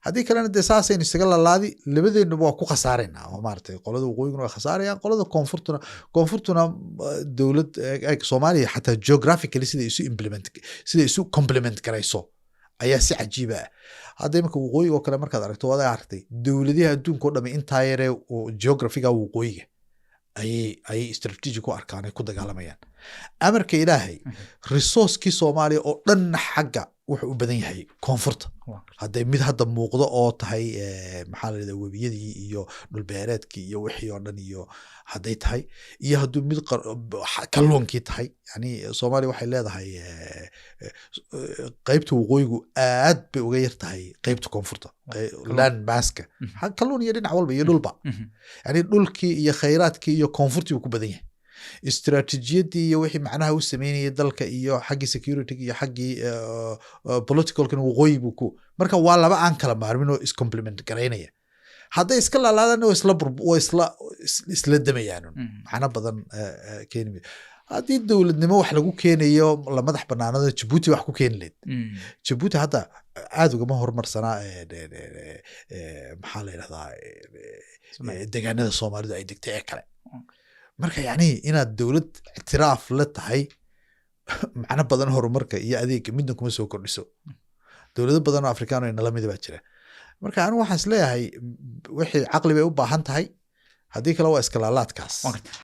Haddii kalena dee saasaynu isaga lalaadi, labadeennuba waa ku khasaaraynaa oo maaragtay qolada waqooyiguna way khasaarayaan, qolada koonfurtuna dowlad Soomaaliya xataa geographically sida isu implement, sida isu complement garayso ayaa si cajiiba ah. Hadda imika waqooyiga oo kale markaad aragto, waad aragtay dowladaha adduunka oo dhami intaa yaree oo geographiga waqooyiga ayay strategic u arkaan, ay ku dagaalamayaan. Amarka Ilaahay, resourcekii Soomaaliya oo dhanna xagga wuxuu u badan yahay koonfurta. Hadday mid hadda muuqdo oo tahay, maxaa la yidhahdaa, webiyadii iyo dhulbeereedkii iyo wixii oo dhan iyo hadday tahay, iyo hadduu mid kalluunkii tahay, yani Soomaaliya waxay leedahay qaybta waqooyigu aad bay uga yar tahay qaybta koonfurta land masska, kalluun iyo dhinac walba iyo dhulba. Yani dhulkii iyo khayraadkii iyo koonfurtii buu ku badan yahay. Istaraatiijiyadii iyo wixii macnaha u sameynayay dalka iyo xaggii security iyo xaggii politicalkana waqooyi buu ku. Marka waa laba aan kala maarmin oo iscomplement garaynaya. Hadday iska laalaadana waa isla waa isla damayaan, macno badan keeni maayo. Haddii dowladnimo wax lagu keenayo, la madax banaanada, Jabuuti wax ku keeni lahayd. Jabuuti hadda aad ugama horumarsanaa, maxaa la yidhahdaa, deegaanada Soomaalidu ay degtay ee kale. Marka yacni inaad dowlad ictiraaf la tahay macno badan horumarka iyo adeega midna kuma soo kordhiso. Dowlado badan oo Afrikaan oo inala mida baa jira. Marka anigu waxaan is leeyahay wixii caqli bay u baahan tahay, haddii kale waa iskalaalaadkaas. Waan gartay.